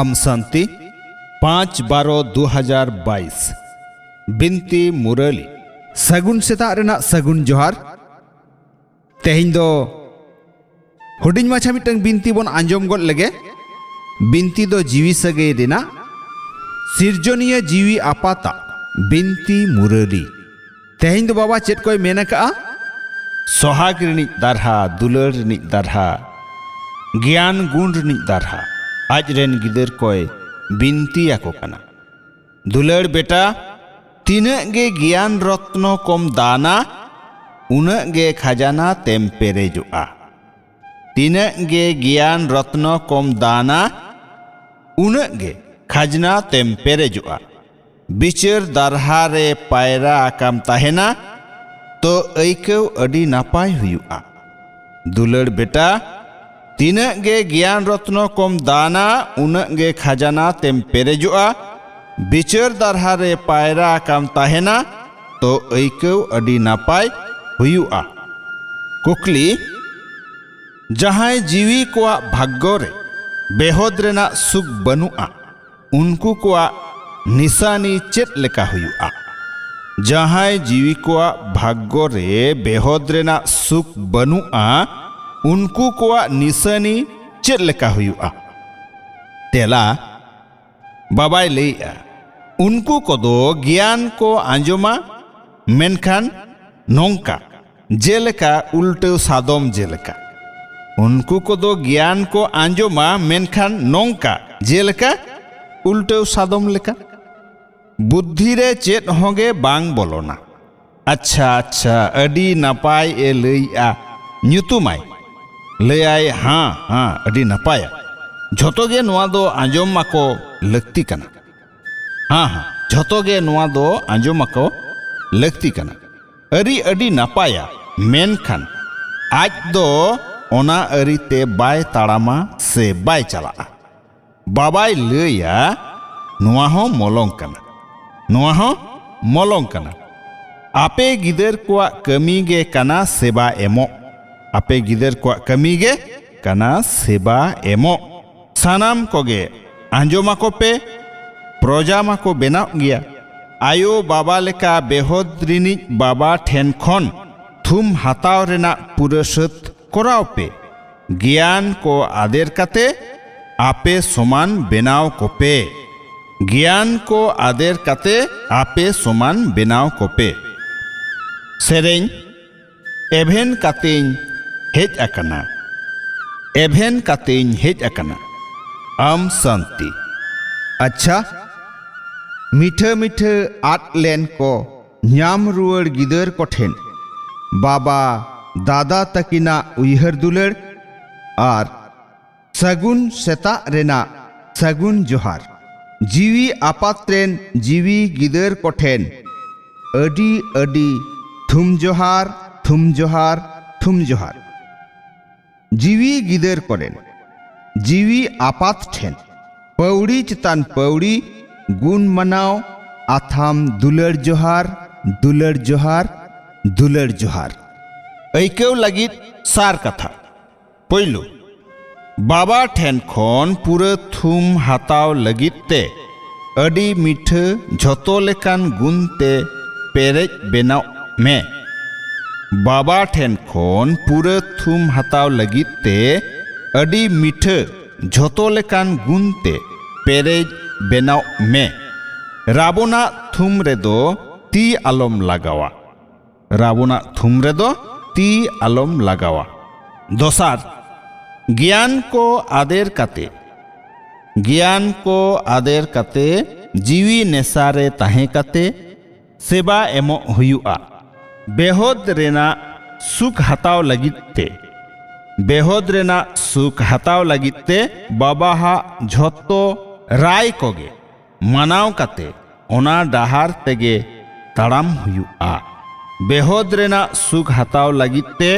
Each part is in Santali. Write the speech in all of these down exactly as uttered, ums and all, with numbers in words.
ᱟᱢ ᱥᱟᱱᱛᱤ, ᱯᱟᱸᱪ ᱵᱟᱨᱚ ᱫᱩ ᱦᱟᱡᱟᱨ ᱵᱟᱭᱤᱥ᱾ ᱵᱤᱱᱛᱤ ᱢᱩᱨᱟᱹᱞᱤ᱾ ᱥᱟᱹᱜᱩᱱ ᱥᱮᱛᱟᱜ ᱨᱮᱱᱟᱜ ᱥᱟᱹᱜᱩᱱ ᱡᱚᱦᱟᱨ᱾ ᱛᱮᱦᱮᱧ ᱫᱚ ᱦᱩᱰᱤᱧ ᱢᱟᱪᱷᱟ ᱢᱤᱫᱴᱟᱝ ᱵᱤᱱᱛᱤ ᱵᱚᱱ ᱟᱸᱡᱚᱢ ᱜᱚᱫ ᱞᱮᱜᱮ᱾ ᱵᱤᱱᱛᱤ ᱫᱚ ᱡᱤᱣᱤ ᱥᱟᱹᱜᱟᱹᱭ ᱨᱮᱱᱟᱜ, ᱥᱤᱨᱡᱚᱱᱤᱭᱟᱹ ᱡᱤᱣᱤ ᱟᱯᱟᱛᱟᱜ ᱵᱤᱱᱛᱤ ᱢᱩᱨᱟᱹᱞᱤ᱾ ᱛᱮᱦᱮᱧ ᱫᱚ ᱵᱟᱵᱟ ᱪᱮᱫ ᱠᱚᱭ ᱢᱮᱱ ᱟᱠᱟᱜᱼᱟ? ᱥᱚᱦᱟᱜᱽ ᱨᱤᱱᱤᱡ ᱫᱟᱨᱦᱟ, ᱫᱩᱞᱟᱹᱲ ᱨᱤᱱᱤᱡ ᱫᱟᱨᱦᱟ, ᱜᱮᱭᱟᱱ ᱜᱩᱱ ᱨᱤᱱᱤᱡ ᱫᱟᱨᱦᱟ, ᱟᱡ ᱨᱮᱱ ᱜᱤᱫᱟᱹᱨ ᱠᱚᱭ ᱵᱤᱱᱛᱤ ᱟᱠᱚ ᱠᱟᱱᱟ᱾ ᱫᱩᱞᱟᱹᱲ ᱵᱮᱴᱟ, ᱛᱤᱱᱟᱹᱜ ᱜᱮ ᱜᱮᱭᱟᱱ ᱨᱚᱛᱱᱚ ᱠᱚᱢ ᱫᱟᱱᱟ, ᱩᱱᱟᱹᱜ ᱜᱮ ᱠᱷᱟᱡᱟᱱᱟ ᱛᱮᱢ ᱯᱮᱨᱮᱡᱚᱜᱼᱟ᱾ ᱛᱤᱱᱟᱹᱜ ᱜᱮ ᱜᱮᱭᱟᱱ ᱨᱚᱛᱱᱚ ᱠᱚᱢ ᱫᱟᱱᱟ, ᱩᱱᱟᱹᱜ ᱜᱮ ᱠᱷᱟᱡᱽᱱᱟ ᱛᱮᱢ ᱯᱮᱨᱮᱡᱚᱜᱼᱟ᱾ ᱵᱤᱪᱟᱹᱨ ᱫᱟᱨᱦᱟ ᱨᱮ ᱯᱟᱭᱨᱟ ᱟᱠᱟᱢ ᱛᱟᱦᱮᱱᱟ, ᱛᱚ ᱟᱹᱭᱠᱟᱹᱣ ᱟᱹᱰᱤ ᱱᱟᱯᱟᱭ ᱦᱩᱭᱩᱜᱼᱟ᱾ ᱫᱩᱞᱟᱹᱲ ᱵᱮᱴᱟ, ᱛᱤᱱᱟᱹᱜ ᱜᱮ ᱜᱮᱭᱟᱱ ᱨᱚᱛᱱᱚ ᱠᱚᱢ ᱫᱟᱱᱟ, ᱩᱱᱟᱹᱜ ᱜᱮ ᱠᱷᱟᱡᱟᱱᱟ ᱛᱮᱢ ᱯᱮᱨᱮᱡᱚᱜᱼᱟ᱾ ᱵᱤᱪᱟᱹᱨ ᱫᱟᱨᱦᱟ ᱨᱮ ᱯᱟᱭᱨᱟ ᱟᱠᱟᱢ ᱛᱟᱦᱮᱱᱟ, ᱛᱚ ᱟᱹᱭᱠᱟᱹᱣ ᱟᱹᱰᱤ ᱱᱟᱯᱟᱭ ᱦᱩᱭᱩᱜᱼᱟ᱾ ᱠᱩᱠᱞᱤ, ᱡᱟᱦᱟᱸᱭ ᱡᱤᱣᱤ ᱠᱚᱣᱟᱜ ᱵᱷᱟᱜᱽᱜᱚ ᱨᱮ ᱵᱮᱦᱚᱫ ᱨᱮᱱᱟᱜ ᱥᱩᱠ ᱵᱟᱹᱱᱩᱜᱼᱟ, ᱩᱱᱠᱩ ᱠᱚᱣᱟᱜ ᱱᱤᱥᱟᱱᱤ ᱪᱮᱫ ᱞᱮᱠᱟ ᱦᱩᱭᱩᱜᱼᱟ? ᱡᱟᱦᱟᱸᱭ ᱡᱤᱣᱤ ᱠᱚᱣᱟᱜ ᱵᱷᱟᱜᱽᱜᱚ ᱨᱮ ᱵᱮᱦᱚᱫ ᱨᱮᱱᱟᱜ ᱥᱩᱠ ᱵᱟᱹᱱᱩᱜᱼᱟ, ᱩᱱᱠᱩ ᱠᱚᱣᱟᱜ ᱱᱤᱥᱟᱱᱤ ᱪᱮᱫ ᱞᱮᱠᱟ ᱦᱩᱭᱩᱜᱼᱟ? ᱛᱮᱞᱟ, ᱵᱟᱵᱟᱭ ᱞᱟᱹᱭᱮᱜᱼᱟ, ᱩᱱᱠᱩ ᱠᱚᱫᱚ ᱜᱮᱭᱟᱱ ᱠᱚ ᱟᱸᱡᱚᱢᱟ, ᱢᱮᱱᱠᱷᱟᱱ ᱱᱚᱝᱠᱟ, ᱡᱮᱞᱮᱠᱟ ᱩᱞᱴᱟᱹᱣ ᱥᱟᱫᱚᱢ ᱡᱮᱞᱮᱠᱟ᱾ ᱩᱱᱠᱩ ᱠᱚᱫᱚ ᱜᱮᱭᱟᱱ ᱠᱚ ᱟᱸᱡᱚᱢᱟ, ᱢᱮᱱᱠᱷᱟᱱ ᱱᱚᱝᱠᱟ, ᱡᱮᱞᱮᱠᱟ ᱩᱞᱴᱟᱹᱣ ᱥᱟᱫᱚᱢ ᱞᱮᱠᱟ᱾ ᱵᱩᱫᱽᱫᱷᱤ ᱨᱮ ᱪᱮᱫ ᱦᱚᱸ ᱜᱮ ᱵᱟᱝ ᱵᱚᱞᱚᱱᱟ᱾ ᱟᱪᱪᱷᱟ, ᱟᱪᱪᱷᱟ, ᱟᱹᱰᱤ ᱱᱟᱯᱟᱭ ᱮ ᱞᱟᱹᱭᱮᱜᱼᱟ᱾ ᱧᱩᱛᱩᱢᱟᱭ᱾ ᱞᱟᱹᱭᱟᱭ, ᱦᱟᱸ, ᱦᱟᱸ, ᱟᱹᱰᱤ ᱱᱟᱯᱟᱭᱟ᱾ ᱡᱷᱚᱛᱚ ᱜᱮ ᱱᱚᱣᱟ ᱫᱚ ᱟᱸᱡᱚᱢ ᱟᱠᱚ ᱞᱟᱹᱠᱛᱤ ᱠᱟᱱᱟ᱾ ᱦᱟᱸ, ᱦᱟᱸ, ᱡᱷᱚᱛᱚ ᱜᱮ ᱱᱚᱣᱟ ᱫᱚ ᱟᱸᱡᱚᱢ ᱟᱠᱚ ᱞᱟᱹᱠᱛᱤ ᱠᱟᱱᱟ᱾ ᱟᱹᱨᱤ ᱟᱹᱰᱤ ᱱᱟᱯᱟᱭᱟ, ᱢᱮᱱᱠᱷᱟᱱ ᱟᱡ ᱫᱚ ᱚᱱᱟ ᱟᱹᱨᱤ ᱛᱮ ᱵᱟᱭ ᱛᱟᱲᱟᱢᱟ ᱥᱮ ᱵᱟᱭ ᱪᱟᱞᱟᱜᱼᱟ᱾ ᱵᱟᱵᱟᱭ ᱞᱟᱹᱭᱟ, ᱱᱚᱣᱟ ᱦᱚᱸ ᱢᱚᱞᱚᱝ ᱠᱟᱱᱟ, ᱱᱚᱣᱟ ᱦᱚᱸ ᱢᱚᱞᱚᱝ ᱠᱟᱱᱟ᱾ ᱟᱯᱮ ᱜᱤᱫᱟᱹᱨ ᱠᱚᱣᱟᱜ ᱠᱟᱹᱢᱤ ᱜᱮ ᱠᱟᱱᱟ ᱥᱮᱵᱟ ᱮᱢᱚᱜ᱾ ᱟᱯᱮ ᱜᱤᱫᱟᱹᱨ ᱠᱚᱣᱟᱜ ᱠᱟᱹᱢᱤ ᱜᱮ ᱠᱟᱱᱟ ᱥᱮᱵᱟ ᱮᱢᱚᱜ᱾ ᱥᱟᱱᱟᱢ ᱠᱚᱜᱮ ᱟᱸᱡᱚᱢᱟᱠᱚ ᱯᱮ, ᱯᱨᱚᱡᱟ ᱢᱟᱠᱚ ᱵᱮᱱᱟᱣᱜ ᱜᱮᱭᱟ᱾ ᱟᱭᱳ ᱵᱟᱵᱟ ᱞᱮᱠᱟ ᱵᱮᱦᱚᱫ ᱨᱤᱱᱤᱡ ᱵᱟᱵᱟ ᱴᱷᱮᱱ ᱠᱷᱚᱱ ᱛᱷᱩᱢ ᱦᱟᱛᱟᱣ ᱨᱮᱱᱟᱜ ᱯᱩᱨᱟᱹ ᱥᱟᱹᱛ ᱠᱚᱨᱟᱣ ᱯᱮ᱾ ᱜᱮᱭᱟᱱ ᱠᱚ ᱟᱫᱮᱨ ᱠᱟᱛᱮ ᱟᱯᱮ ᱥᱚᱢᱟᱱ ᱵᱮᱱᱟᱣ ᱠᱚᱯᱮ᱾ ᱜᱮᱭᱟᱱ ᱠᱚ ᱟᱫᱮᱨ ᱠᱟᱛᱮ ᱟᱯᱮ ᱥᱚᱢᱟᱱ ᱵᱮᱱᱟᱣ ᱠᱚᱯᱮ᱾ ᱥᱮᱨᱮᱧ᱾ ᱮᱵᱷᱮᱱ ᱠᱟᱛᱮᱧ ᱦᱮᱡ ᱟᱠᱟᱱᱟ᱾ ᱮᱵᱷᱮᱱ ᱠᱟᱛᱮᱧ ᱦᱮᱡ ᱟᱠᱟᱱᱟ᱾ ᱟᱢ ᱥᱟᱱᱛᱤ᱾ ᱟᱪᱪᱷᱟ, ᱢᱤᱴᱷᱟᱹ ᱢᱤᱴᱷᱟᱹ ᱟᱫ ᱞᱮᱱ ᱠᱚ ᱧᱟᱢ ᱨᱩᱣᱟᱹᱲ ᱜᱤᱫᱟᱹᱨ ᱠᱚᱴᱷᱮᱱ ᱵᱟᱵᱟ ᱫᱟᱫᱟ ᱛᱟᱹᱠᱤᱱᱟᱜ ᱩᱭᱦᱟᱹᱨ ᱫᱩᱞᱟᱹᱲ ᱟᱨ ᱥᱟᱹᱜᱩᱱ ᱥᱮᱛᱟᱜ ᱨᱮᱱᱟᱜ ᱥᱟᱹᱜᱩᱱ ᱡᱚᱦᱟᱨ᱾ ᱡᱤᱣᱤ ᱟᱯᱟᱛ ᱨᱮᱱ ᱡᱤᱣᱤ ᱜᱤᱫᱟᱹᱨ ᱠᱚᱴᱷᱮᱱ ᱟᱹᱰᱤ ᱟᱹᱰᱤ ᱛᱷᱩᱢ ᱡᱚᱦᱟᱨ, ᱛᱷᱩᱢ ᱡᱚᱦᱟᱨ, ᱛᱷᱩᱢ ᱡᱚᱦᱟᱨ᱾ ᱡᱤᱣᱤ ᱜᱤᱫᱟᱹᱨ ᱠᱚᱨᱮᱱ ᱡᱤᱣᱤ ᱟᱯᱟᱛ ᱴᱷᱮᱱ ᱯᱟᱹᱣᱲᱤ ᱪᱮᱛᱟᱱ ᱯᱟᱹᱣᱲᱤ ᱜᱩᱱ ᱢᱟᱱᱟᱣ ᱟᱛᱷᱟᱢ ᱫᱩᱞᱟᱹᱲ ᱡᱚᱦᱟᱨ, ᱫᱩᱞᱟᱹᱲ ᱡᱚᱦᱟᱨ, ᱫᱩᱞᱟᱹᱲ ᱡᱚᱦᱟᱨ᱾ ᱟᱹᱭᱠᱟᱹᱣ ᱞᱟᱹᱜᱤᱫ ᱥᱟᱨ ᱠᱟᱛᱷᱟ᱾ ᱯᱳᱭᱞᱳ, ᱵᱟᱵᱟ ᱴᱷᱮᱱ ᱠᱷᱚᱱ ᱯᱩᱨᱟᱹ ᱛᱷᱩᱢ ᱦᱟᱛᱟᱣ ᱞᱟᱹᱜᱤᱫ ᱛᱮ ᱟᱹᱰᱤ ᱢᱤᱴᱷᱟᱹ ᱡᱷᱚᱛᱚ ᱞᱮᱠᱟᱱ ᱜᱩᱱ ᱛᱮ ᱯᱮᱨᱮᱡ ᱵᱮᱱᱟᱣ ᱢᱮ᱾ ᱵᱟᱵᱟ ᱴᱷᱮᱱ ᱠᱷᱚᱱ ᱯᱩᱨᱟᱹ ᱛᱷᱩᱢ ᱦᱟᱛᱟᱣ ᱞᱟᱹᱜᱤᱫ ᱛᱮ ᱟᱹᱰᱤ ᱢᱤᱴᱷᱟᱹ ᱡᱷᱚᱛᱚ ᱞᱮᱠᱟᱱ ᱜᱩᱱ ᱛᱮ ᱯᱮᱨᱮᱡ ᱵᱮᱱᱟᱣ ᱢᱮ᱾ ᱨᱟᱵᱚᱱᱟᱜ ᱛᱷᱩᱢ ᱨᱮᱫᱚ ᱛᱤ ᱟᱞᱚᱢ ᱞᱟᱜᱟᱣᱟ᱾ ᱨᱟᱵᱚᱱᱟᱜ ᱛᱷᱩᱢ ᱨᱮᱫᱚ ᱛᱤ ᱟᱞᱚᱢ ᱞᱟᱜᱟᱣᱟ᱾ ᱫᱚᱥᱟᱨ, ᱜᱮᱭᱟᱱ ᱠᱚ ᱟᱫᱮᱨ ᱠᱟᱛᱮ, ᱜᱮᱭᱟᱱ ᱠᱚ ᱟᱫᱮᱨ ᱠᱟᱛᱮ, ᱡᱤᱣᱤ ᱱᱮᱥᱟ ᱨᱮ ᱛᱟᱦᱮᱸ ᱠᱟᱛᱮ ᱥᱮᱵᱟ ᱮᱢᱚᱜ ᱦᱩᱭᱩᱜᱼᱟ᱾ ᱵᱮᱦᱚᱫ ᱨᱮᱱᱟᱜ ᱥᱩᱠ ᱦᱟᱛᱟᱣ ᱞᱟᱹᱜᱤᱫ ᱛᱮ, ᱵᱮᱦᱚᱫ ᱨᱮᱱᱟᱜ ᱥᱩᱠ ᱦᱟᱛᱟᱣ ᱞᱟᱹᱜᱤᱫ ᱛᱮ ᱵᱟᱵᱟᱦᱟᱜ ᱡᱷᱚᱛᱚ ᱨᱟᱭ ᱠᱚᱜᱮ ᱢᱟᱱᱟᱣ ᱠᱟᱛᱮ ᱚᱱᱟ ᱰᱟᱦᱟᱨ ᱛᱮᱜᱮ ᱛᱟᱲᱟᱢ ᱦᱩᱭᱩᱜᱼᱟ᱾ ᱵᱮᱦᱚᱫ ᱨᱮᱱᱟᱜ ᱥᱩᱠ ᱦᱟᱛᱟᱣ ᱞᱟᱹᱜᱤᱫ ᱛᱮ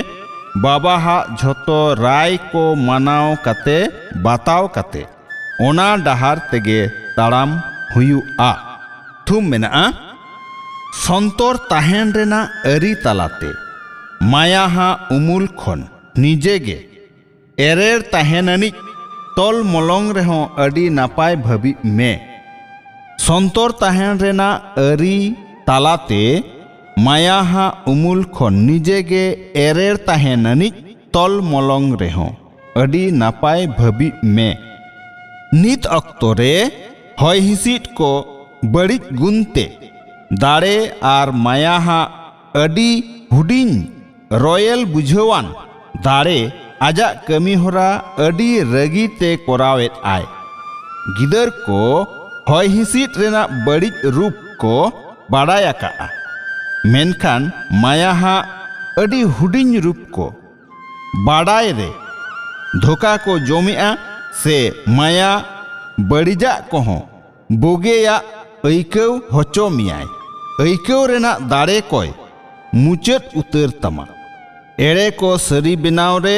ᱵᱟᱵᱟᱦᱟᱜ ᱡᱷᱚᱛᱚ ᱨᱟᱭ ᱠᱚ ᱢᱟᱱᱟᱣ ᱠᱟᱛᱮ, ᱵᱟᱛᱟᱣ ᱠᱟᱛᱮ ᱚᱱᱟ ᱰᱟᱦᱟᱨ ᱛᱮᱜᱮ ᱛᱟᱲᱟᱢ ᱦᱩᱭᱩᱜᱼᱟ᱾ ᱛᱷᱩᱢ ᱢᱮᱱᱟᱜᱼᱟ, ᱥᱚᱱᱛᱚᱨ ᱛᱟᱦᱮᱱ ᱨᱮᱱᱟᱜ ᱟᱹᱨᱤ ᱛᱟᱞᱟᱛᱮ ᱢᱟᱭᱟᱦᱟᱜ ᱩᱢᱩᱞ ᱠᱷᱚᱱ ᱱᱤᱡᱮ ᱜᱮ ᱮᱨᱮᱲ ᱛᱟᱦᱮᱱ ᱟᱹᱱᱤᱡ ᱛᱚᱞ ᱢᱚᱞᱚᱝ ᱨᱮᱦᱚᱸ ᱟᱹᱰᱤ ᱱᱟᱯᱟᱭ ᱵᱷᱟᱹᱵᱤᱜ ᱢᱮ᱾ ᱥᱚᱱᱛᱚᱨ ᱛᱟᱦᱮᱱ ᱨᱮᱱᱟᱜ ᱟᱹᱨᱤ ᱛᱟᱞᱟᱛᱮ ᱢᱟᱭᱟᱦᱟᱜ ᱩᱢᱩᱞ ᱠᱷᱚᱱ ᱱᱤᱡᱮ ᱜᱮ ᱮᱨᱮᱲ ᱛᱟᱦᱮᱱ ᱟᱹᱱᱤᱡ ᱛᱚᱞ ᱢᱚᱞᱚᱝ ᱨᱮᱦᱚᱸ ᱟᱹᱰᱤ ᱱᱟᱯᱟᱭ ᱵᱷᱟᱹᱵᱤᱜ ᱢᱮ᱾ ᱱᱤᱛ ᱚᱠᱛᱚ ᱨᱮ ᱦᱚᱭ ᱦᱤᱸᱥᱤᱫ ᱠᱚ ᱵᱟᱹᱲᱤᱡ ᱜᱩᱱ ᱛᱮ ᱫᱟᱲᱮ ᱟᱨ ᱢᱟᱭᱟᱦᱟᱜ ᱟᱹᱰᱤ ᱦᱩᱰᱤᱧ ᱨᱚᱭᱮᱞ ᱵᱩᱡᱷᱟᱹᱣᱟᱱ ᱫᱟᱲᱮ ᱟᱡᱟᱜ ᱠᱟᱹᱢᱤᱦᱚᱨᱟ ᱟᱹᱰᱤ ᱨᱟᱹᱜᱤ ᱛᱮ ᱠᱚᱨᱟᱣᱮᱫ ᱟᱭ᱾ ᱜᱤᱫᱟᱹᱨ ᱠᱚ ᱦᱚᱭ ᱦᱤᱸᱥᱤᱫ ᱨᱮᱱᱟᱜ ᱵᱟᱹᱲᱤᱡ ᱨᱩᱯ ᱠᱚ ᱵᱟᱲᱟᱭ ᱟᱠᱟᱫᱼᱟ, ᱢᱮᱱᱠᱷᱟᱱ ᱢᱟᱭᱟᱦᱟᱜ ᱟᱹᱰᱤ ᱦᱩᱰᱤᱧ ᱨᱩᱯ ᱠᱚ ᱵᱟᱰᱟᱭ ᱨᱮ ᱫᱷᱳᱠᱟ ᱠᱚ ᱡᱚᱢᱮᱜᱼᱟ ᱥᱮ ᱢᱟᱭᱟ ᱵᱟᱹᱲᱤᱡᱟᱜ ᱠᱚᱦᱚᱸ ᱵᱩᱜᱤᱭᱟᱜ ᱟᱹᱭᱠᱟᱹᱣ ᱦᱚᱪᱚ ᱢᱮᱭᱟᱭ᱾ ᱟᱹᱭᱠᱟᱹᱣ ᱨᱮᱱᱟᱜ ᱫᱟᱲᱮ ᱠᱚᱭ ᱢᱩᱪᱟᱹᱫ ᱩᱛᱟᱹᱨ ᱛᱟᱢᱟ᱾ ᱮᱲᱮ ᱠᱚ ᱥᱟᱹᱨᱤ ᱵᱮᱱᱟᱣ ᱨᱮ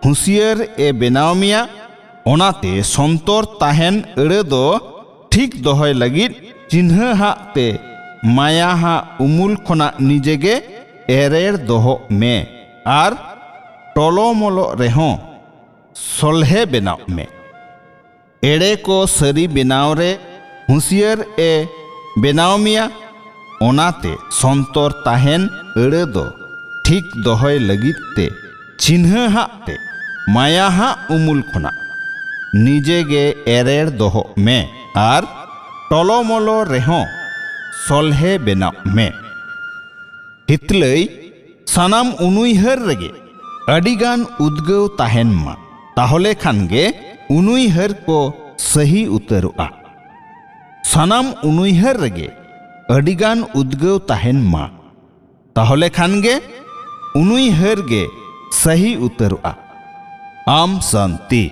ᱦᱩᱸᱥᱤᱭᱟᱹᱨ ᱮ ᱵᱮᱱᱟᱣ ᱢᱮᱭᱟ, ᱚᱱᱟᱛᱮ ᱥᱚᱱᱛᱚᱨ ᱛᱟᱦᱮᱱ ᱟᱹᱲᱟᱹ ᱫᱚ ᱴᱷᱤᱠ ᱫᱚᱦᱚᱭ ᱞᱟᱹᱜᱤᱫ ᱪᱤᱱᱦᱟᱹ ᱦᱟᱜ ᱛᱮ ᱢᱟᱭᱟ ᱦᱟᱜ ᱩᱢᱩᱞ ᱠᱷᱚᱱᱟᱜ ᱱᱤᱡᱮ ᱜᱮ ᱮᱨᱮᱲ ᱫᱚᱦᱚᱜ ᱢᱮ ᱟᱨ ᱴᱚᱞᱚᱢᱚᱞᱚᱜ ᱨᱮᱦᱚᱸ ᱥᱚᱞᱦᱮ ᱵᱮᱱᱟᱣ ᱢᱮ᱾ ᱮᱲᱮ ᱠᱚ ᱥᱟᱹᱨᱤ ᱵᱮᱱᱟᱣ ᱨᱮ ᱦᱩᱸᱥᱤᱭᱟᱹᱨ ᱮ ᱵᱮᱱᱟᱣ ᱢᱮᱭᱟ, ᱚᱱᱟᱛᱮ ᱥᱚᱱᱛᱚᱨ ᱛᱟᱦᱮᱱ ᱟᱹᱲᱟᱹ ᱫᱚ ᱴᱷᱤᱠ ᱫᱚᱦᱚᱭ ᱞᱟᱹᱜᱤᱫ ᱛᱮ ᱪᱤᱱᱦᱟᱹ ᱦᱟᱜ ᱛᱮ ᱢᱟᱭᱟ ᱦᱟᱜ ᱩᱢᱩᱞ ᱠᱷᱚᱱᱟᱜ ᱱᱤᱡᱮ ᱜᱮ ᱮᱨᱮᱲ ᱫᱚᱦᱚᱜ ᱢᱮ ᱟᱨ ᱴᱚᱞᱚᱢᱚᱞᱚ ᱨᱮᱦᱚᱸ ᱥᱚᱞᱦᱮ ᱵᱮᱱᱟᱣ ᱢᱮ᱾ ᱦᱤᱛᱞᱟᱹᱭ ᱥᱟᱱᱟᱢ ᱩᱱᱩᱭᱦᱟᱹᱨ ᱨᱮᱜᱮ ᱟᱹᱰᱤᱜᱟᱱ ᱩᱫᱽᱜᱟᱹᱣ ᱛᱟᱦᱮᱱ ᱢᱟ, ᱛᱟᱦᱚᱞᱮ ᱠᱷᱟᱱ ᱜᱮ ᱩᱱᱩᱭᱦᱟᱹᱨ ᱠᱚ ᱥᱟᱹᱦᱤ ᱩᱛᱟᱹᱨᱚᱜᱼᱟ᱾ ᱥᱟᱱᱟᱢ ᱩᱱᱩᱭᱦᱟᱹᱨ ᱨᱮᱜᱮ ᱟᱹᱰᱤᱜᱟᱱ ᱩᱫᱽᱜᱟᱹᱣ ᱛᱟᱦᱮᱱ ᱢᱟ, ᱛᱟᱦᱚᱞᱮ ᱠᱷᱟᱱ ᱜᱮ ᱩᱱᱩᱭᱦᱟᱹᱨ ᱜᱮ ᱥᱟᱹᱦᱤ ᱩᱛᱟᱹᱨᱚᱜᱼᱟ᱾ ᱟᱢ ᱥᱟᱱᱛᱤ᱾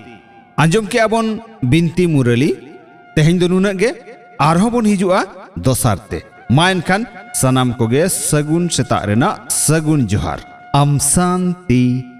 ᱟᱸᱡᱚᱢ ᱠᱮᱜᱼᱟ ᱵᱚᱱ ᱵᱤᱱᱛᱤ ᱢᱩᱨᱟᱹᱞᱤ᱾ ᱛᱮᱦᱮᱧ ᱫᱚ ᱱᱩᱱᱟᱹᱜ ᱜᱮ, ᱟᱨᱦᱚᱸ ᱵᱚᱱ ᱦᱤᱡᱩᱜᱼᱟ ᱫᱚᱥᱟᱨ ᱛᱮ᱾ ᱢᱟ ᱮᱱᱠᱷᱟᱱ ᱥᱟᱱᱟᱢ ᱠᱚᱜᱮ ᱥᱟᱹᱜᱩᱱ ᱥᱮᱛᱟᱜ ᱨᱮᱱᱟᱜ ᱥᱟᱹᱜᱩᱱ ᱡᱚᱦᱟᱨ᱾ ᱟᱢ ᱥᱟᱱᱛᱤ᱾